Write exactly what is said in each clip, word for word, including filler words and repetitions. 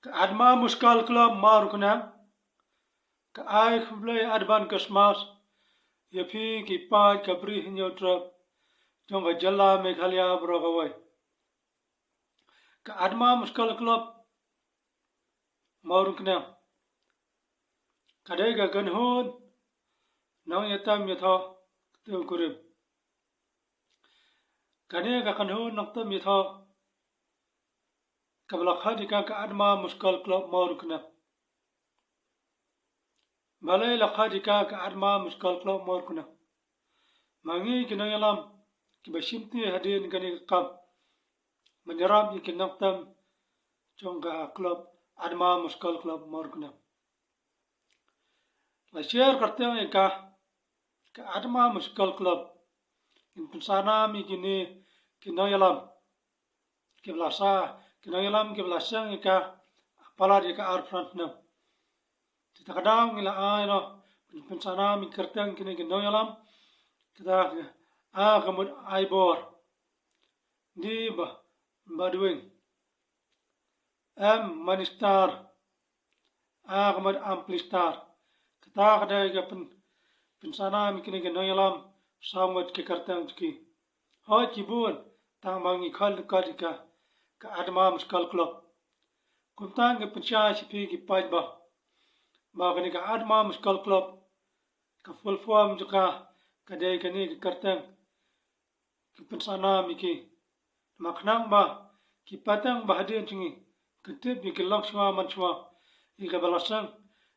Ka Adma Muskal Club Mawryngkneng ka ai khublei Advance Christmas ïa phi ki paid ka Bri Hynñiewtrep jong ka jylla Meghalaya baroh kawei. Ka Adma Muskal Club Mawryngkneng ka dei ka kynhun nongïatam ïathoh tiew kurim. Kane ka kynhun nongtem ïathoh kaba la khot ïa ka ka Adma Muskal Club Mawryngkneng. Balei la khot ïa ka ka Adma Muskal Club Mawryngkneng? Ma ngi ki nongïalam kiba shimti hadien kane ka kam ban ïarap ïa ki nongtem jong ka club Adma Muskal Club Mawryngkneng. La share kyrteng ïa ka ka Adma Muskal Club. Ngin pynsah nam ïa kine ki nongïalam kiba la sah, ki nongïalam kiba la seng ïa ka palat ïa ka arphew snem. Te ta ka daw ngi la ai noh pynsah nam ïa kyrteng kine ki nongïalam. Kata ka A ka mut Aibor, D ba Badwing, M Manistar, A ka mut Amplistar. Kata ka dei ka pyn pynsah nam ïa kine ki nongïalam saw ngut ki kyrteng jong ki. Hooid ki bun, tang ba ngi khot lyngkot ïa ka ka Adma Muskal Club. Kumta ngi pynshai sha phi ki paidbah ba kane ka Adma Muskal Club ka full form jong ka ka dei kane ka kyrteng ki pynsah nam ïa ki. Namar khnang ba ki pateng ba hadien jong ngi kin tip ïa ki longshuwa manshuwa ïa kaba la seng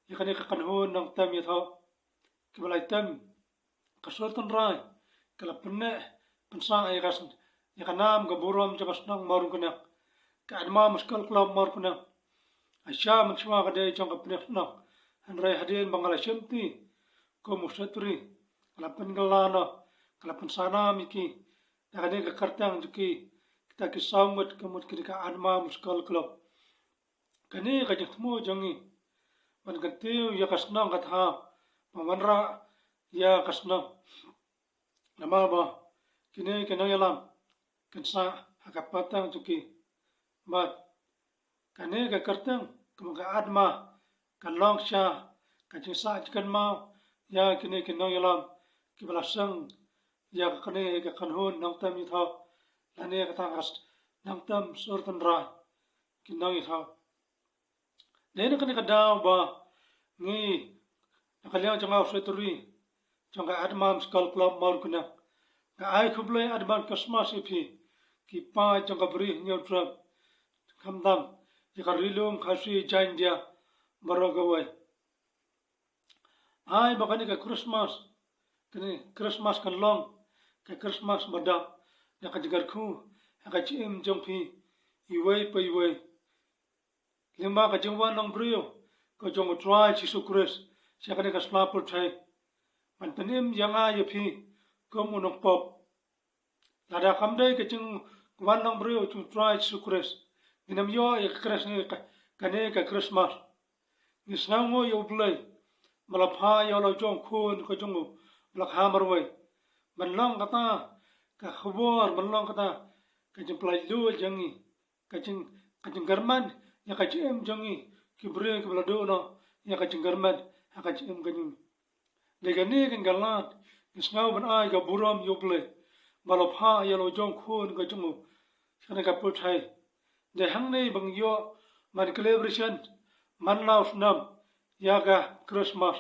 ïa kane ka kynhun nongtem ïathoh kiba la item ka sur tynrai, ka la pynneh pynsah ïa ka sn- ïa ka nam ka burom jong ka shnong Mawryngkneng. Ka Adma Muskal Club Mawryngkneng ha sha manshuwa ka dei jong ka pdeng shnong, hynrei hadien ba nga la shimti kum u secretary, ka la pynkylla noh, ka la pynsah nam ïa ki da kane ka kyrteng jong ki. Kita ki saw ngut ka mut kane ka Adma Muskal Club. Kane ka jingthmu jong ngi ban kyntiew ïa ka shnong ka thaw ban wanrah ïa ka shnong. Namar ba kine ki nongïalam kin sah ha ka pateng jong ki. Bad kane ka kyrteng ka mut ka Adma ka long sha ka jingsah jingkynmaw ïa kine ki nongïalam kiba la seng ïa kane ka kynhun nongtem ïathoh lane kata ka nongtem sur tynrai ki nongïathoh. Dei na kane ka daw ba ngi na ka liang jong nga u secretary jong ka Adma Muskal Club Mawryngkneng, nga ai khublei Advance Christmas ïa phi ki paid jong ka Bri Hynñiewtrep, khamtam ïa ka Ri Lum Khasi Jaintia baroh kawei. Ai ba kane ka Christmas, kane Christmas kan long ka Christmas ba dap da ka jingkyrkhu ha ka jingim jong phi iwei pa iwei. Lyngba ka jingwan long briew ka jong u Trai Jisu Khrist sha kane ka sla pyrthei, ban pynim ïa nga ïa phi kum u nongpop. Lada kam dei ka jingwan long briew jong u Trai Jisu Khrist, ngin ym ïoh ïa ka Khrist ne ka, kane ka Christmas. Ngi sngewnguh ïa U Blei ba la phah ïa u la jong khun ka jong u ba la kha marwei ban long kata ka khubor, ban long kata ka jingpyllait luid jong ngi, ka jing, ka jingkyrmen ïa ka jingim jong ngi ki briew kiba la duh noh ïa ka jingkyrmen ha ka jingim ka jong ngi. Dei kane ka jingkyrmen ngi sngew ban ai ka burom ïa U Blei ba la phah ïa la u jong khun ka jong u sha kane ka pyrthei. Dei hangne ba ngi ïoh ban celebration man la u snem ïa ka Christmas.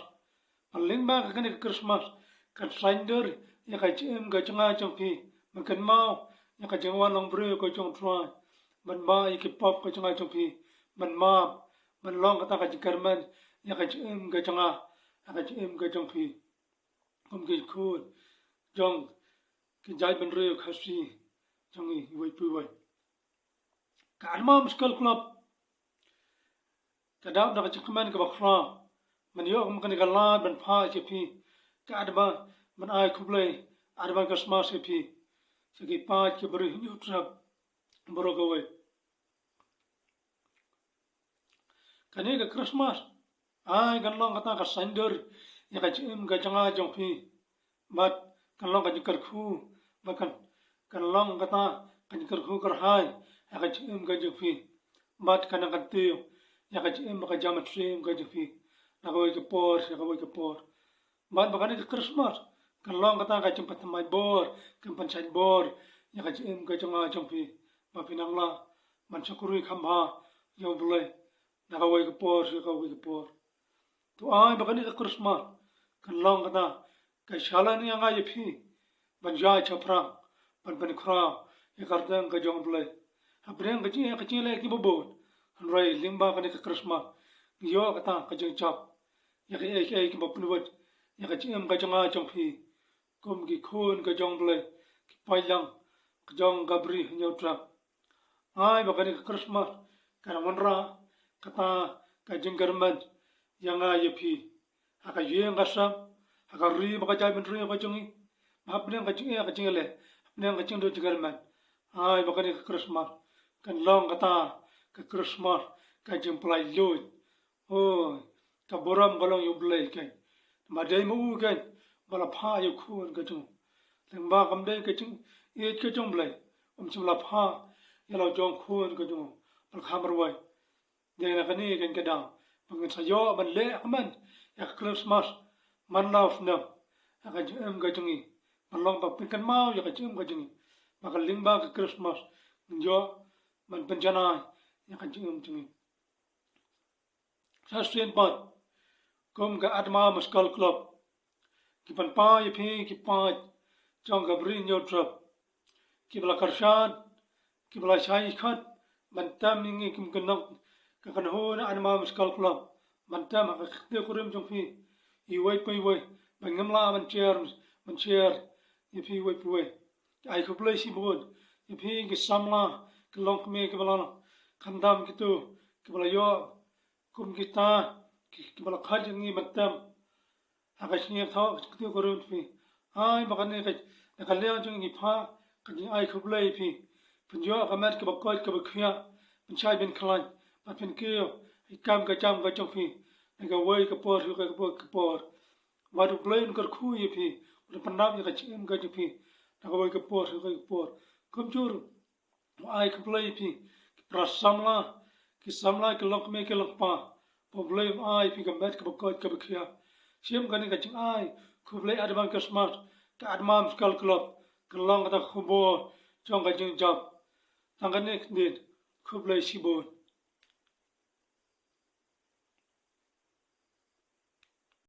Ban lyngba ka kane ka Christmas kan saiñdur ïa ka jingim ka jong nga jong phi, ban kynmaw ïa ka jingwan long briew ka jong u Trai, ban bah ïa ki pop ka jong nga jong phi, ban map, ban long kata ka jingkyrmen ïa ka jingim ka jong nga, ïa ka jingim ka jong phi. Kum ki khun jong ki jaitbynriew Khasi jong ngi iwei pa iwei. Ka Adma Muskal Club ka dap da ka jingkmen kaba khraw ban ïoh kum kane ka lad ban phah ïa phi ka Adma, ban ai khublei Advance Christmas ïa phi, ïa ki paid ki Bri Hynñiewtrep baroh kawei. Kane ka Christmas ai kan long kata ka saiñdur ïa ka jingim ka jong nga jong phi, bad kan long ka jingkyrkhu, bad kan, kan long kata ka jingkyrkhu kyrhai ïa ka jingim ka jong phi, bad kan nang kyntiew ïa ka jingim bad ka jingmynsiem ka jong phi na kawei ka por sha kawei ka por. Bad ba kane ka Christmas kan long kata ka jingpynthymmai bor, kan pynshait bor ïa ka jingim ka jong nga jong phi, ba phin nang lah ban shakri kham bha ïa U Blei na kawei ka por sha kawei ka por. To ai ba kane ka Christmas kan long kata ka challenge ïa nga ïa phi ban ïaid shaphrang, ban pynkhraw ïa ka kyrteng ka jong U Blei hapdeng ka jing, ka jingleh kiba bun. Hynrei lyngba kane ka Christmas ngi ïoh kata ka jingjop ïa kiei kiei kiba pynwit ïa ka jingim ka jong nga jong phi kum ki khun ka jong U Blei, ki paidlang ka jong ka Bri Hynñiewtrep. Ai ba kane ka Christmas kan wanrah kata ka jingkyrmen ïa nga ïa phi ha ka ïing ka sem, ha ka ri bad ka jaitbynriew ka jong ngi, hapdeng ka jingeh ka jingleh, hapdeng ka jingdon jingkyrmen. Ai ba kane ka Christmas kan long kata ka Christmas ka jingpyllait luid. Hooid, ka burom ka long ïa U Blei keiñ. Namar dei ma u keiñ ba la phah ïa u Khun ka jong u. Lyngba kam dei ka jingïeit ka jong U Blei, um shym la phah ïa la u jong u Khun ka jong u ba la kha marwei. Dei na kane keiñ ka daw ba ngin sa ïoh ban leh kmen ïa ka Christmas man la u snem ha ka jingim ka jong ngi, ban long ba pynkynmaw ïa ka jingim ka jong ngi, ba ka lyngba ka Christmas ngin ïoh ban pynjanai ïa ka jingim jong ngi. Sa shisien pat kum ka Atma Muskal Club, ki pynpaw ïa phi ki paid jong ka Bri Hynñiewtrep kiba la kyrshan, kiba la shai khot ban tem ïa ngi kum ki nong ka kynhun Atma Muskal Club, ban tem ha ka ktien kurim jong phi iwei pa iwei, ba ngim lah ban share, ban share ïa phi iwei pa iwei. Ai khublei shibun ïa phi ki samla, ki longkmie kiba la, khamtam kito kiba la ïoh kum kita ki, kiba la khot ïa ngi ban tem ha ka jingïathoh ka ktien kurim jong phi. Ai ba kane ka, na ka liang jong ngi phah ka jingai khublei ïa phi. Phin ïoh ka met kaba koit kaba khiah, phin shait phin khlaiñ bad phin kiew ïa ka kam ka jam ka jong phi na kawei ka por sha kawei ka por. Bad U Blei un kyrkhu ïa phi, un pyndap ïa ka jingim ka jong phi na kawei ka por sha kawei ka por. Kumjuh ruh ai khublei ïa phi ki para samla, ki samla, ki longkmie ki longkpa, ba U Blei un ai ïa phi ka met kaba koit kaba khiah. Shim kane ka jingai khublei Advance Christmas ka Atma Muskal Club, kan long kata ka khubor jong ka jingjop. Tang kane ka dei, khublei shibun.